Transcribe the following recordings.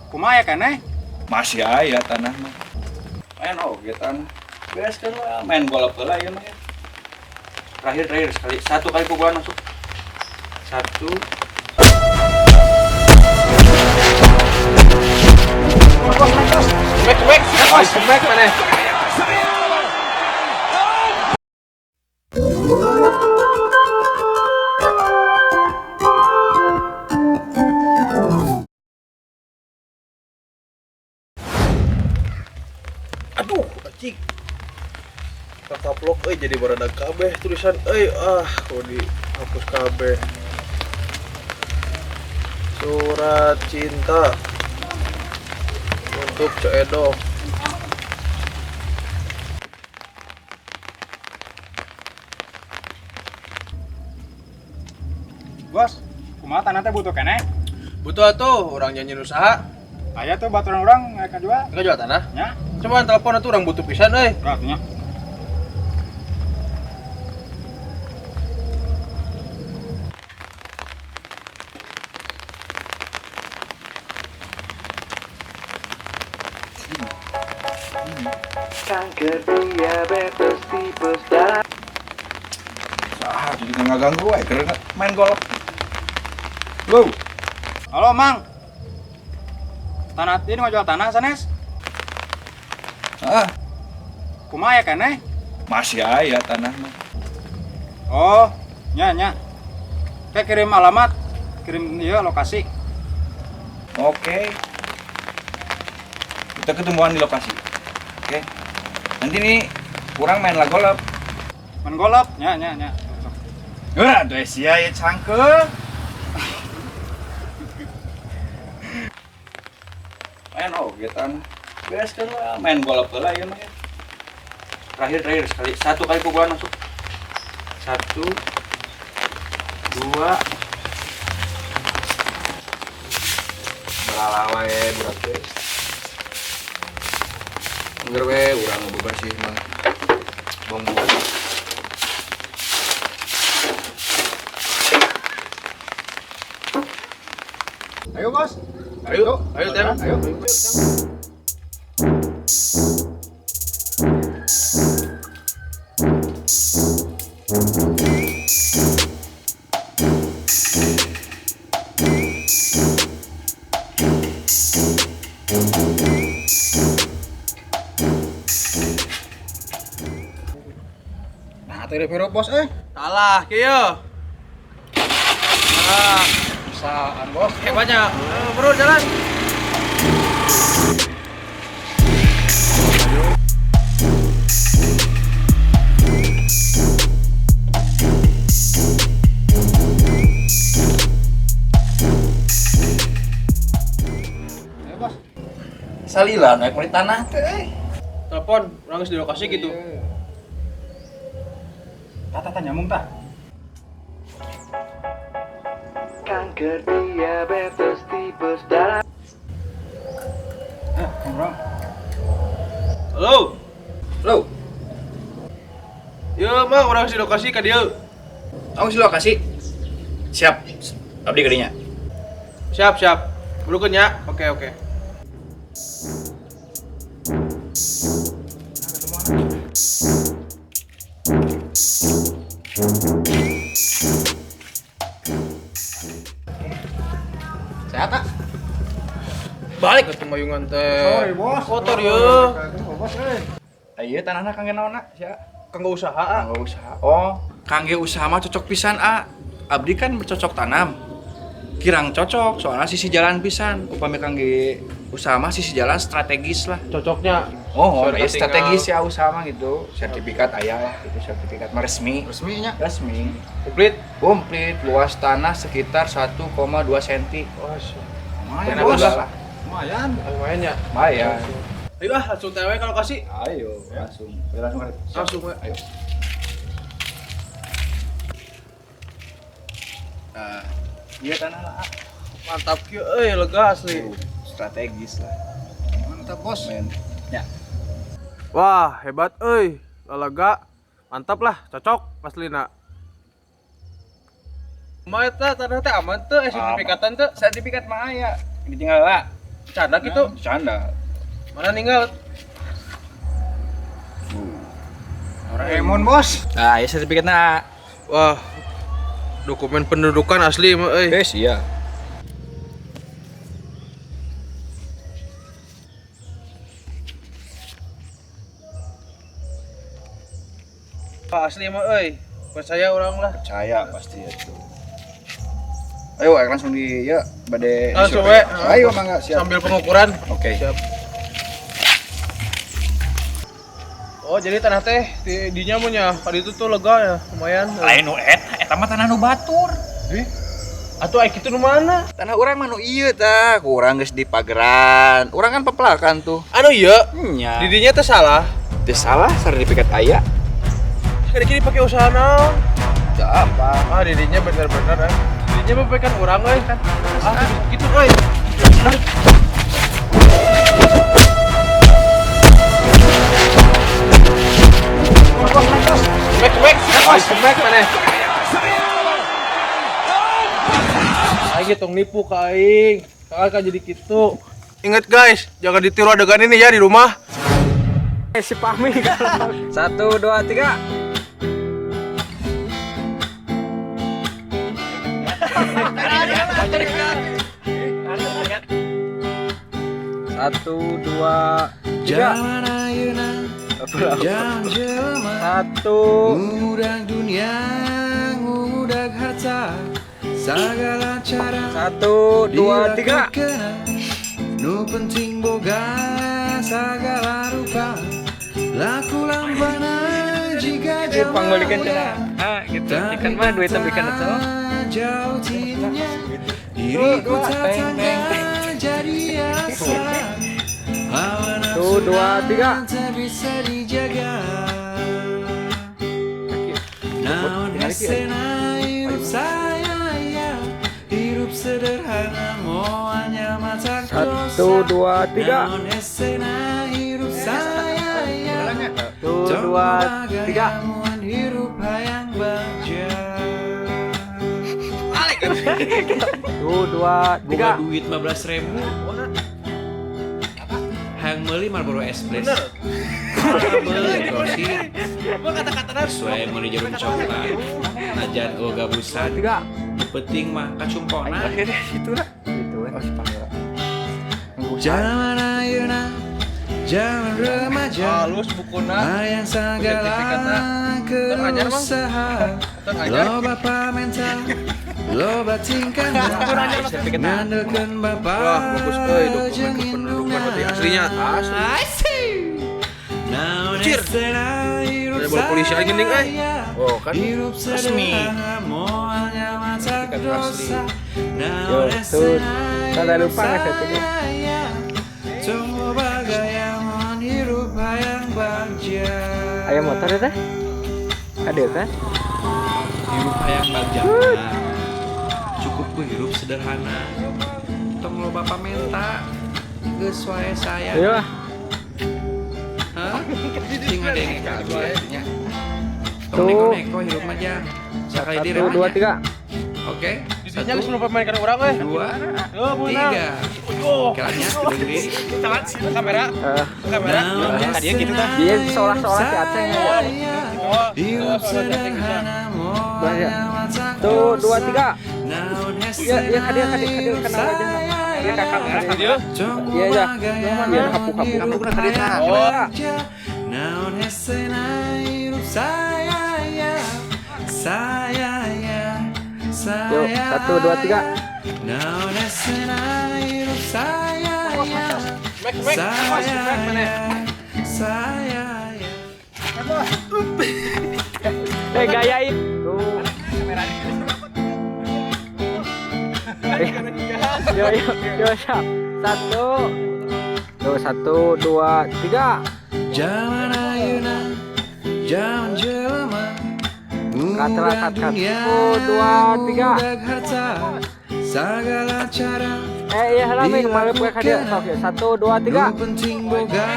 Kumaha ya keneh? Masih aya tanah mah. Main oge tanah. Bereskeun lah, main golf heula ieu mah ya. Terakhir terakhir sekali, satu kali pukulan masuk. Satu. Back back. Back mana? Aduh, anjing. Kakaplok euy jadi baradag kabeh tulisan euy, ah kok dihapus kabeh. Surat cinta untuk Ceu Edo. Bos, kumaha tanah teh butuh keneh? Butuh atuh urang nyanyiin usaha. Aya tuh baturan urang mereka jual. Enggak jual tanah. Nya, Coba telepon atuh urang butuh pisan euy. berarti nya. Kanker, diabetes, tipes, darah. Ah, jadi nggak ganggu wae keur main golf. Lo, Halo, Mang. Tanah ini mau jual tanah sanes? ah, Kumaha ya keneh? Masih aya tanah mah. Oh, nya nya. Kayak kirim alamat, kirim iya lokasi. Oke. Kita ketemuan di lokasi. Oke. Nanti nih kurang main lah golf. Main golf, nya nya nya. Wah, tuh sia ya cangkeul. Main oge tanah. Bereskeun lah, main golf heula ieu mah ya. Terakhir terakhir sekali, satu kali pukulan masuk. Satu, dua. Berala wae budak teh. Engger we urang bebersih mah. Bong-bong. Ayo, Bos. Ayo, ayo Tem. Ayo. Nah, teh review bos eh. Salah, kieu. Ah, Bisaan, Bos. hebatnya. Bro, jalan. Ayo, Bos. Salila naik meuli tanah teh euy. Telepon, urang geus di lokasi gitu. Tah tah tah nyambung tah. Kanker, diabetes, tipes, darah. Eh, ngobrol. Halo. Lo, Yo, Mang, urang geus di lokasi ka dieu. kamu di lokasi. Siap. Abdi kadinya. Siap, siap. Burukeun ya. Oke, oke. Sehat, tak? Balik ke mayungan teh. Sorry, Bos. Kotor ye. Bos, eh. Iya tanahna kangge naon sia? Kanggo usaha. Ah. Kangge usaha. Oh, kangge usaha mah cocok pisan, a. Abdi kan bercocok tanam. Kirang cocok soalnya sisi jalan pisan. Upami kangge usaha mah sisi jalan strategis lah. Cocoknya. Oh, Suara ya tinggal. strategis ya usaha mah gitu. Sertifikat aya lah, itu sertifikat mah resmi. Resminya. Resmi. Komplit. Komplit, luas tanah sekitar 1,2 cm. Wah, Lumayan, Enak Bos. lah. Lumayan. lumayan ya. Lumayan. Ayo ah, langsung TW kalau kasih. Ayo, langsung. Ayo, langsung. Langsung, we. Ayo. Nah, iya tanah lah. ah. Mantap kieu euy, lega asli. Tuh, strategis lah. Mantap, Bos. Men. Ya. Wah, hebat euy. Lega. Mantap lah, cocok aslina. Kumaha eta tanah teh aman teu eh sertifikatan teu? Sertifikat mah aya. Ini tinggal lah. Canda gitu? Canda. Mana ninggal? Doraemon, Bos. Nah, ya sertifikatna. Wah. Dokumen pendudukan asli mah euy. Guys, iya. Wah, asli mah euy. Percaya orang lah. Percaya pasti itu. Ayo langsung di ya bade langsung we. Ayo mangga siap. Sambil pengukuran. Oke. Siap. Oh, jadi tanah teh di dinya mun nya kali itu tuh lega ya, lumayan. Lain nu eta, eta mah tanah nu batur. Ih. Atuh ai kitu nu mana? Tanah urang mah nu ieu tah, ku urang geus dipageran. Urang kan pepelakan tuh. Anu ieu? Nya. Di dinya teh salah. Teu salah sertifikat aya. Sekali kiri pakai usaha naon? Teu apa. Ah, didinya bener-bener eh. Didinya mah kan urang euy kan. Ah, gitu euy. Back, mana? Aing tong nipu ka aing. Kakak kan jadi kitu. Ingat guys, jangan ditiru adegan ini ya di rumah. Si Pahmi. 1 2 3. 1 2 3. 1. Ngundang dunia, ngundang harta, segala cara. 1 2 3. Nu penting boga segala rupa. Laku lambana jika Panggolikan cenah. Ah, gitu. Ikan mah duit tapi ikan itu. Jauh tidurnya, diriku tak tangga jadi asa. 1 2 3. Tak bisa dijaga. Naon hesena hirup saya ya, hirup sederhana moalnya mata 1 2 3. Naon hesena hirup saya ya, 1 2 3. Mun hirup hayang bagja. 1 2 3. Boga duit 15.000. Hayang meuli Marlboro Express. Meuli rossi. Sesuai meuli jarum coklat. Najan eueuh gabusan. 3. Nu penting mah kacumpona. Itulah. Gitu kan. Oh, si Pahmi. Zaman ayeuna, zaman remaja. Halus bukuna. Hayang segala keusaha. Loba pamenta, loba tingkah. Ngandelkeun bapa. Wah, bagus euy dokumen kependudukan berarti aslinya. Asli. Cir. Ada bawa polisi lagi nih, eh. Oh, kan resmi. Asli. Yo, tuh. Kada lupa nggak sertifikat. Ayam motor ya teh? Ada kan? Hirup hayang bagja. Cukup ku hirup sederhana. Tong loba pamenta. Geus wae saya. Ayo ah. Hah? Sing ngadenge ka abdi nya. Tong Tuh. neko-neko hirup mah jang. Sakali 1 diremanya. 2 3. Oke. Didinya geus lupa mainkan urang euy. 2 Yo, 3. Kiranya gedung deui. Kamera. Kamera. Tadinya gitu tah. Dia seolah-olah si Aceng ya. Oh, Hirup sederhana Bahaya. 1 2 3. Ya, ya kadieu kadieu kadieu kena wajah. Iya kakak Kadieu. Iya iya. Biar hapuk-hapuk. Hapukna ka dieu tah. Oh. Naon hesena hirup saya ya, saya ya, saya. Yuk, 1 2 3. Naon hesena hirup saya ya, Mek mek. saya ya, saya ya. Eh gayain. Tuh. Yo yo yo siap. 1 2 1 2 3. Zaman ayeuna, zaman jelema, Cut, cut, cut. dunia, 1 2 3. ngudag harta, segala cara. Eh iya lah ming malu poe ka dieu. Sok yuk. 1 2 3. Nu penting boga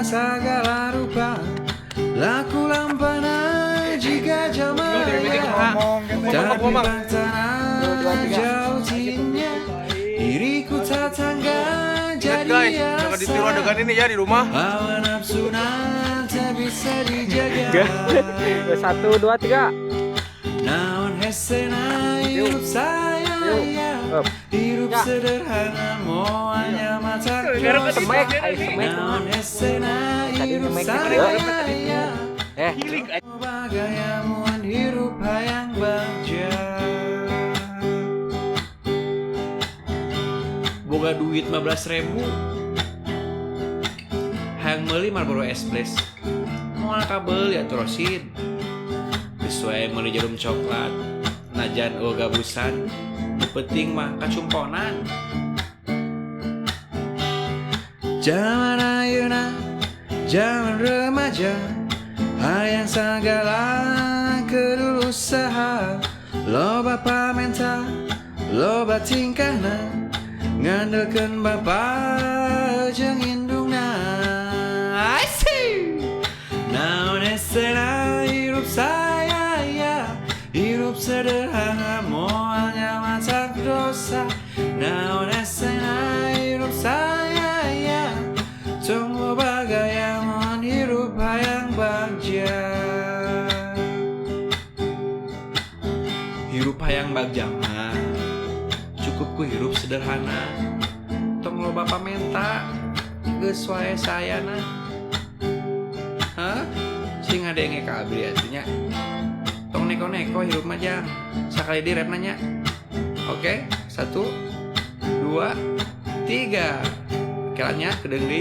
segala rupa, laku lampana jika jalma tapi tanah jauh tidurnya, diriku tak tangga Ingat guys, jangan ditiru adegan ini ya di rumah. Hawa nafsuna tak bisa dijaga. Satu, dua, tiga. Naon hesena hirup saya ya. Up. Hirup Ya. sederhana moalnya mata dosa. Semek, ayo semek. Naon hesena Tadi hirup nyemek saya gitu. ya. Eh, Bagayamun hirup hayang bagja. Boga duit 15 ribu, hayang meuli Marlboro S Blaze, moal kabel ya terosin. Geus wae meuli jarum coklat, najan euweuh gabusan, nu penting mah kacumponan. Zaman ayeuna zaman remaja, hayang sagala kedul usaha. Loba pamenta, loba tingkahna, ngandelkeun bapa jeung indungna. I see. Naon hesena hirup saya ya. Hirup sederhana moalnya matak dosa. Naon hesena hirup saya ya. Tong loba gaya mun hirup hayang bagja. Hirup hayang bagja mah cukup ku hirup sederhana. Tong loba pamenta, geus wae sayana. Hah? Sing ngadenge ka abdi atuh nya. Tong neko-neko hirup mah jang. Sakali di rap nanya. Oke, satu, dua, tiga. Kelanya kedeung deui.